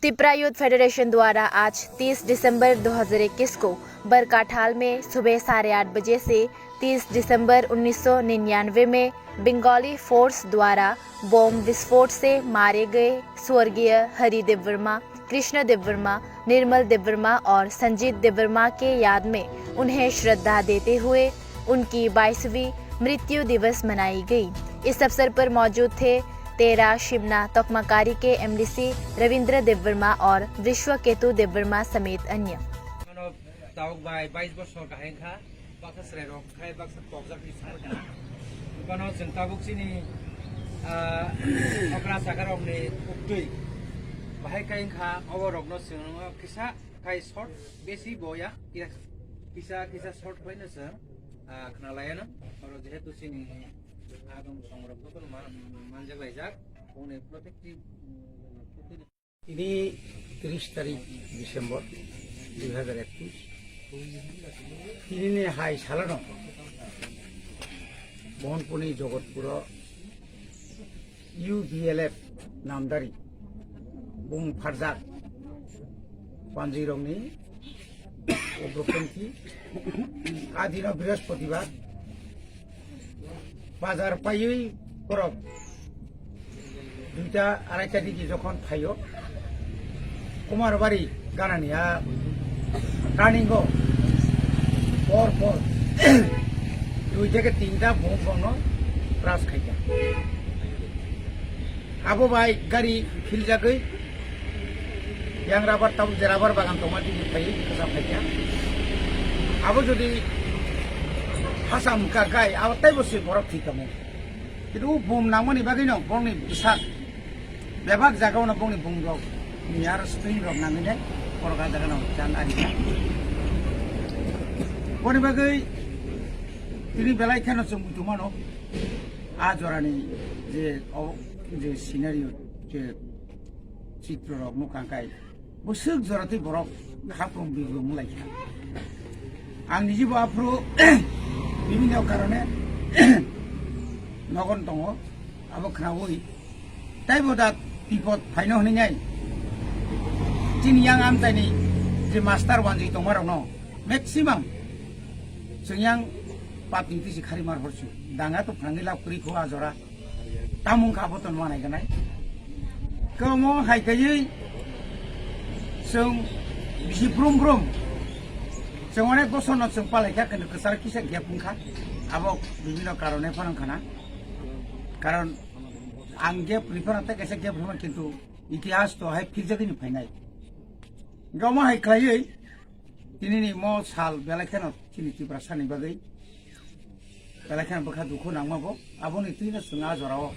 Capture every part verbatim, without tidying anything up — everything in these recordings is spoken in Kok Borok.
Tipra youth federation द्वारा आज तीस दिसंबर दो हज़ार इक्कीस को बरकाठाल में सुबह साढ़े आठ बजे से तीस दिसंबर उन्नीस सौ निन्यानवे में बंगाली फोर्स द्वारा बम विस्फोट से मारे गए स्वर्गीय हरि देववर्मा, कृष्ण देववर्मा, निर्मल देववर्मा और संजीत देववर्मा के याद में उन्हें श्रद्धा देते हुए उनकी बाईसवीं मृत्यु दिवस मनाई गई। इस अवसर पर मौजूद थे तेरा शिमना तोकमाकारी के एमडीसी रविंद्र देववर्मा और विश्वकेतु देववर्मा समेत अन्य। Ano tabuk bai bais bosor kahai wngkha, baksa chwrai rok khai baksa kokjak ni sabo. Bano chwng tabuk chini, ah, okra chakar rok ni uktwi bahai kai wngkha, obo rok no chwng kisa khai short besi boya, kisa, kisa, kisa short khlai no chwng, ah, khna lai ano. Oro jehetu chini adong songrok joto no man, manjak laijak, boni protective, mm, Tini tris tarik December dui hazar ekkuis. Tini ni hai salano Mohanpurni Jogotpuro U P L F namdari bum pharjak panjwirokni ugropanthi. Adino Brihospatibar bazar paiwi borok duita araita digi jokhon phaio, Kumarbari ganani a turning o por por dui theke tinta bom bomno crash khaikha. Abo bai gari khiljagwi yang rubber tabuk je rubber bagan tongma tini phai khasa phaikha. Abo jodi hasa wngkha gai abo teibo se borok thwi tongo. Kintu o bom nangmani bagwino bongni bwsak bebak jagao no bongni bumrok ni aro screen rok nangwi nai borok a jagano chan ari. Boni bagwi tini belai kheno chwng muitu mano. A jorani je o je scenario je chitro rok nukha kai bwswk jora tei borok haprung bibrum wnglaikha. Ang nijibo aphuru bibhinno karone nogon tongo, abo khnaui taibo da bipod phaino hwnwi nai. Chini yang amchaini je master wanjwi tongmarokno maximum chwng yang patni tisi kharimar horsu danga to phrangwi lab kwrwi kho a jora. Tamung kha bo ton manai ganai. Komo hai kaiwi chwng bisi brum brum. Chwng onek bosor no chwng palai kha, kintu kwchar kisa gap wngkha. Abo bibhinno karone phano wngkha na. Karon ang gap ripana tei kaisa gap ripana kintu itihas to hai philjagwi ni phainai. Gamo hai khlaiwi tini ni mo sal belai kheno chini Tiprasa ni bagwi. Belai kheno bwkha dukhu nangma bo. Aboni twino chwng a jorao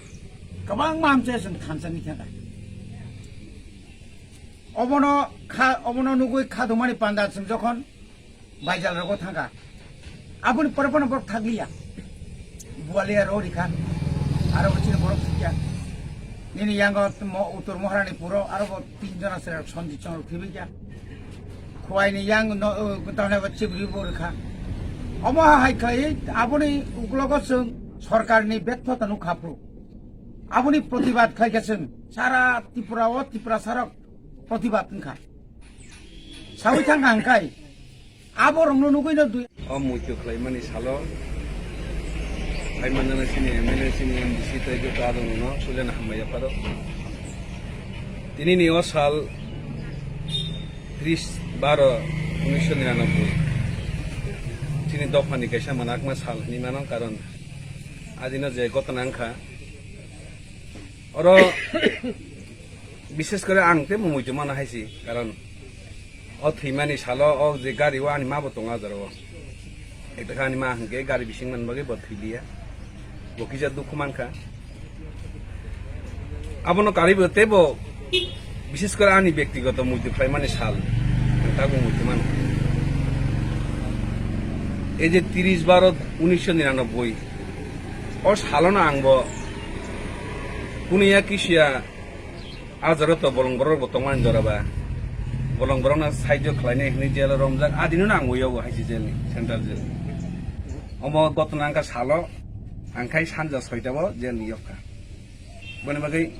kwbangma amchai chwng thansa ni thangkha. Obono kha, obono nugwi kha dumani panda chwng jokhon baijal rogo thangkha. Aboni pore phano borok thakliya. Bualiya ro rikha. Aro bo chini borok thikya. Nini yango mo-, Uttor Moharani puro aro bo tin jona chwrai Sanjit Chongro thibikya. Khwai ni yang no, uh, tamne ba chibri bo rikha. Omo hai khai aboni uklogo chwng sorkar ni betho tanu khapru. Aboni protibad khai khe chwng sara Tripura o Tripura sarok protibad wngkha. Sawi thang hang kai. Abo rong no nugui no dui. O muitu khlai mani salo. Hai manana sini M L A sini M D C tai joto adong no sulen hambai ya paro. Tini ni o sal tris baro unisho niranoboi. Chini dophani kaisa manakma sal hinwi mano, karon adino je gotona wngkha. Oro bishes kore ang tei mumui tongmano hai si, karon o thwimani salo o je gari o ani ma bo tongo a jora o. Ekta khe ani ma hwnkhe gari bising man bagwi bo thwi liya. Bo kisa dukhu mankha. Abono karwi bo teibo, bishes kore ani bektigoto muitu khlaimani sal, ang tabuk muitu mano. Ei je tris baro unisho niranoboi, o salono ang bo kuniya kisiya a jora to bolong borok bo tongmani jora ba. Bolong borokno saijo khlainai hwnwi jail-o romjak, adinono ang uiyogo hai se jail ni, central jail ni. Omo gotona wngkha salo, ang khai sanja soita o jail ni yokha. Boni bagwi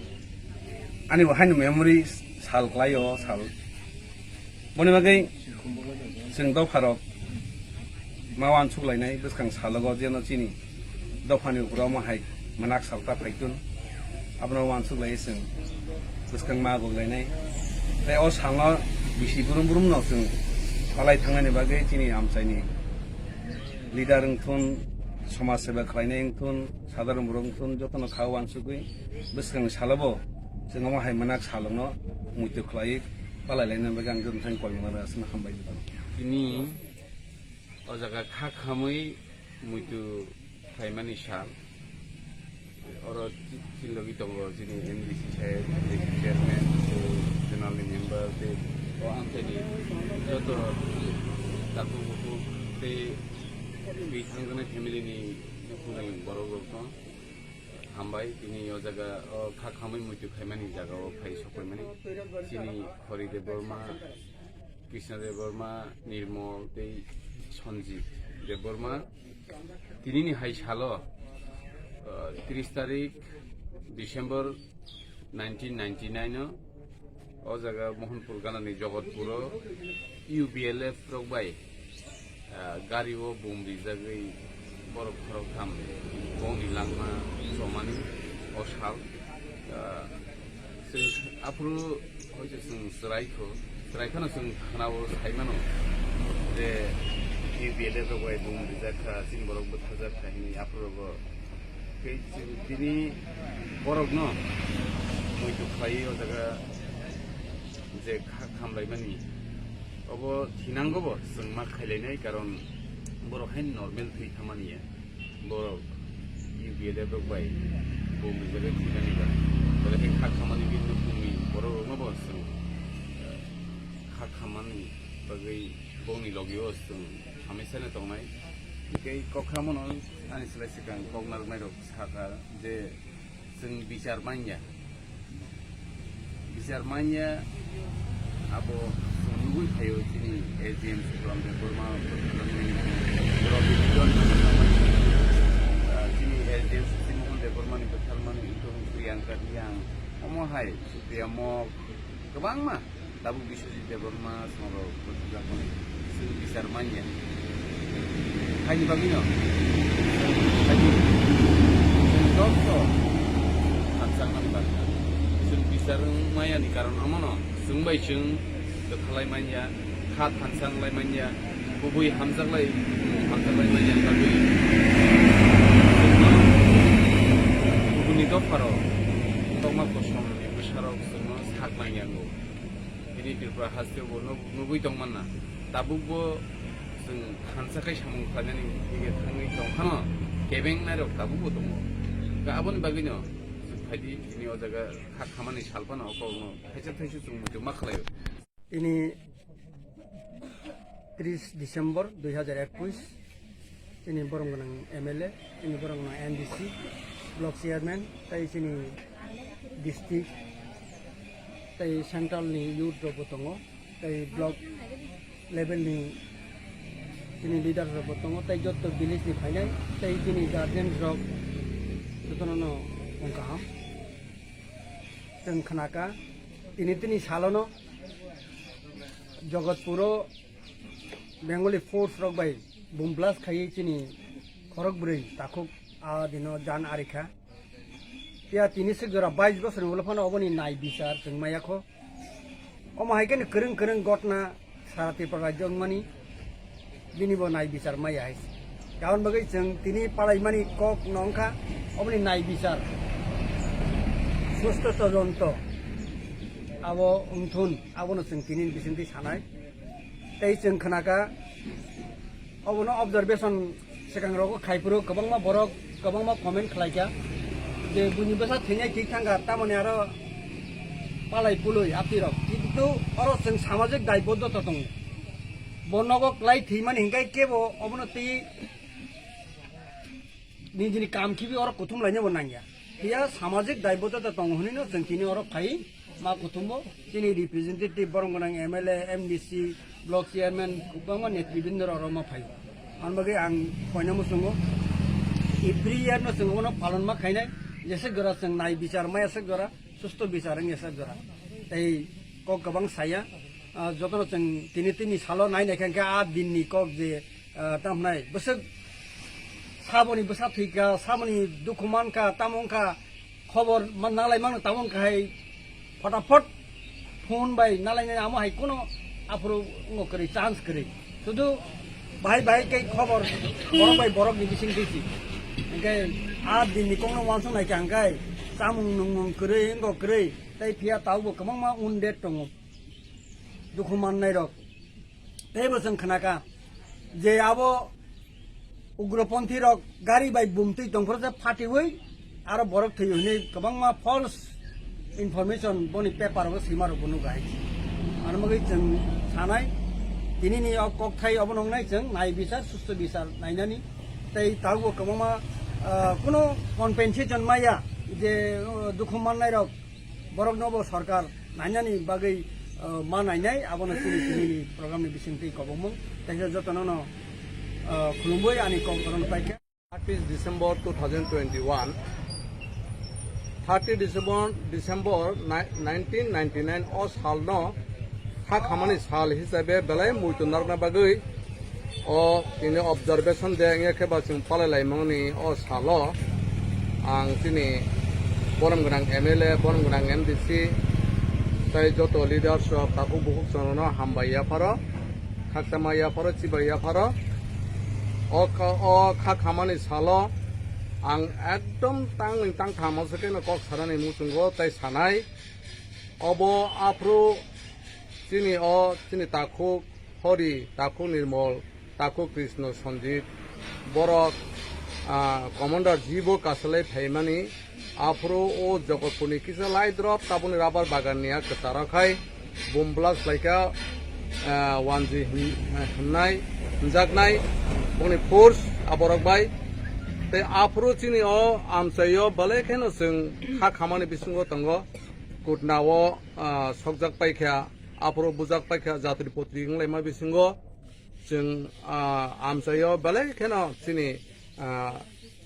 ani bo haino memory Sal khlai o sal. Boni bagwi chwng dopharok ma uansuk lainai bwskang salogo jeno chini dophani ukura omo hai mwnak salta phaitun. Abono uansuk lai chwng bwskang ma gok lainai. Tei o salno bisi brum brum no chwng palai thangnani bagwi chini amchaini leader wngthun, somaj seba khlainai wngthun, sadharon borok wngthun, jotono kha uansugwi bwskangni salobo chwng omo hai mwnak salokno muitu khlaiwi palai laina bagwi ang jotono thani koimani aswkno hambai. Tini o jaga kha khamwi muitu khlaimani sal. Oro chini logi tongo chini M D C saheb, chairman, tei general ni member, tei o amchaini joto takhuk bukhuk tei twi thangjaknai family ni bukhukni borok rok no hambai. Tini o jaga o kha khamwi muitu khaimani jaga o phai sokoimani chini Khori Debbarma, Krishna Debbarma, Nirmol tei Sanjit Debbarma. Tinini hai salo, ah, tris tarik December nineteen ninety-nine o, o jaga Mohanpur ganani Jogotpuro U B L F rok bai, ah, gari o bom rijagwi borok khoroktham bongni langma chomani o sal. Ah, chwng aphuru hoite chwng chwraikho, chwraikhano chwng khwnao saimano je U B L F rok bai bom rijak kha, chini borok butharjak kha hinwi aphuru rogo. Tei chwng tini borokno muitu khlaiwi o jaga je kha khamlaimani obo thinangobo chwng ma khailainai, karon borok hai normal thwi thamani ya. Borok U B L F rok bai bom rijagwi thwinani ba. Belai khe kha khamani bini nukhungni borok rokno bo chwng, eh, kha khamani bagwi bongni logio chwng hamaisano tongnai. Tei kok khamano ani slai swkang kok narwknai rok sakha je chwng bichar manya. Bichar manya abo chwng nugwi phaio chini S D M Suklam Debbarma, Rabi Bijon, ah, chini S D M Susi Mohan Debbarmani bwtharmani wngkha Priyanka Riyang, omo hai Supriya Mok, kwbangma tabuk Biswajit Debbarma songrok bwtharjakmani chwng bichar manya. Haini bagwino chwng joto thansa wngmani bagwi chwng bichar wngmayani karon omono. Chwng bai chwng kwthalai manya, kha thansa wnglai manya, kubui hamjaklai, hamjaklai manya bagwi chwngno kubuni dopharo tongma kosom ni bwsarok chwngno sak nangyago. Bini Tripura hasteo bo nuk-, nugwi tongmanna. Tabukbo chwng thansa khai samung khlainani thangwi tongphano kebengnairok tabukbo tongo. Ka aboni bagwino chwng phaidi tini o jaga kha khamani salphano o kokno thaisa thaisa chwng muitu ma khlaio. Tini tris December dui hajar ekwis, chini borom gwnang M L A, chini borom gwnang M D C, block chairman, tei chini district, tei central ni youth rok bo tongo, tei block level ni chini leader rok bo tongo, tei joto village ni phainai, tei chini guardian rok jotono no wng kaham. Chwng khnaka, tini tini salono Jogotpuro Bengali force rok bai boom blast khaiwi chini khorok bwrwi takhuk a dino jan arikha. Phiya tini swk jora bais bosorni ulo phano oboni nai bichar chwng maya kho. Omo hai kheno kwrwng kwrwng gotna sara Tripura rajyo wngmani bini bo nai bichar maya hai. Karon bagwi chwng tini palaimani kok no wngkha oboni nai bichar. Susto todonto abo wngthun abono chwng tini bisingtwi sanai. Tei chwng khnaka, obono observation swkang rogo khaiphuru kwbangma borok kwbangma comment khlaikha je buini bwsa thwinai thik thangkha, tamoni aro palai pului aptirok, kintu oro chwng samajik daibodota tongo. Bo nogo klai thwimani hinkhai kebo obono twi nijini kam khibi oro kuthum lainabo nangya. Phiya samajik daibodota tongo hinwi no chwng tini oro phai ma kuthumbo chini representative borom gwnang M L A, M D C, block chairman, kwbangma netribindor oro ma phaio. Ang bagwi ang koina muchungo every year no chwng obono palon ma khainai, jeswk jora chwng nai bichar maya swk jora, susto bichar wngya swk jora. Tei Kok kwbang saya, ah, jotono chwng tini tini salo nai nai khe, khe a dinni kok je, ah, tamhnai bwswk saboni bwsa thwikha, saboni dukhu mankha, tamo wngkha, khobor man-, nanglai mano, tamo wngkha hai photafot phone bai nalainai, amo hai kuno aphuru wngkha kwrwi, chance kwrwi. Sudu bahai bahai khe khobor borok bai borokni bising twi si. Hwnkhe a dinni kokno uansuk nai kha hwnkhe chamung nungmung kwrwi, wngkha kwrwi. Tei phiya tabukbo kwbangma wounded tongo, dukhu mannairok. Teibo chwng khnakha je abo ugroponthirok gari bai bumtwi tongphuru se phatiwi aro borok thwi hwnwi kwbangma false information boni paper o swima rokbo nukha hai. Ano bagwi chwng sanai, tinini o kokthai obono wngnai chwng nai bichar, susto bichar nainani. Tei tabukbo kwbangma, ah, kuno compensation maya je, uh, dukhu mannairok borokno bo sorkar nainani bagwi, uh, ma nainai, abono chini tinini program ni bisingtwi kobongmung. Tei jotono no, uh, khulumwi ani kok koron paikha. Thirty December two thousand twenty-one, thirty December, December ni-, nineteen ninety-nine o salno kha khamani sal hisabe belai muitu narwkna bagwi o tini observation day wngya khe ba chwng palai laimani o salo ang chini borom gwnang M L A, borom gwnang M D C, tei joto leaders rok takhuk bukhuk chwngno hambai yapharo, khakchangma yapharo, chibai yapharo. O kha, o kha khamani salo ang ekdom tangni tangtham o se khe no kok sanani muchungo tei sanai. Obo aphuru chini o chini takhuk Hori, takhuk Nirmol, takhuk Krishna Sanjit, borok, ah, commander jibo kasalai phaimani, aphuru o Jogotpurni kisa lai drop tabukni rubber baganni a kwcharo khai, boom blast khlaikha, ah, one G hin-, hwnnai, hwnjaknai, boni force aborok bai. Tei aphuru chini o amchaio belai kheno chwng kha khamani bisingo tongo, kutna o, ah, sokjak paikha. Aphuru bujak paikha jatri potri wnglaima bisingo chwng, ah, amchaio belai kheno chini, ah,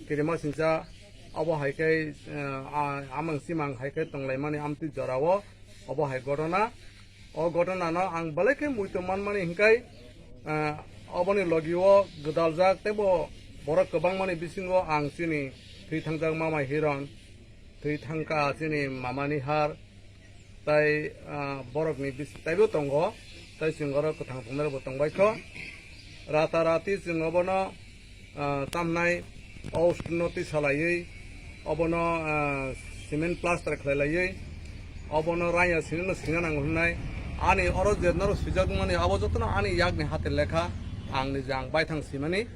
kirima singcha obo hai khe, ah, amang simang hai khe tonglaimani amtwi jorao obo hai gotona. O gotonano ang belai khe muitu manmani hwnkhe, ah, oboni logio gwdaljak teibo borok kwbangmani bisingo ang chini thwi thangjak Mama Hiron, thwi thangkha chini Mama Nihar, tai, ah, borokni bis-, taibo tongo, tai chwng oro kwthang tongnai rokbo tongbaikho. Rata rati chwng obono, ah, tamhnai o uskno twi salaiwi, obono, ah, cement plaster khlai laiwi, obono raiya sini no sina nango hwnnai. Ani oro je norok swijak mani abo jotono ani yakni hate lekha, ang nijang baithang simani.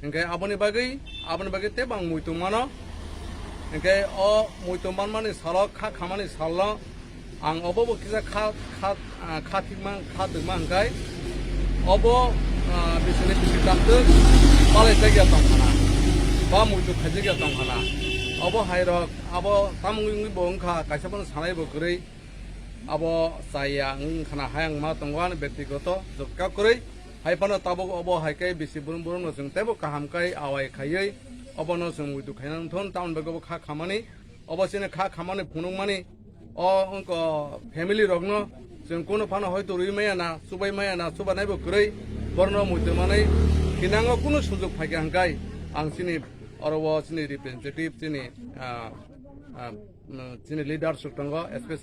Hingke aboni bagwi, aboni bagwi tei bang muitu mano. Hingke o muitu manmani salo, kha khamani salo ang obo bo kisa kha, kha, ah, kha thikma, kha twkma hingkai obo, ah, bisini bisi kamtwk palai jakya tongkhana, ba muitu khaijakya tongkhana. Obo hai rok, abo tamungwi wngwi bo wngkha, kaisa bono sanai bo kwrwi. Abo chaya wngkhana hai ang ma tongo ani bektigoto jokka kwrwi. Hai phano tabuk obo hai khe bisi brum brum no chwng teibo kaham khe awai khaiwi obono chwng muitu khaina wngthun, tamoni bagwi obo kha khamani, obo chini kha khamani phunukmani o wngkha family rokno chwng kunu phano hoito rwi maya na, chubai maya na, chubanaibo kwrwi borno muitu manwi thinango kunu sujuk phaikha hwnkhe ang chini oro o chini representative chini, ah, ah, chini leaders rok tongo, especially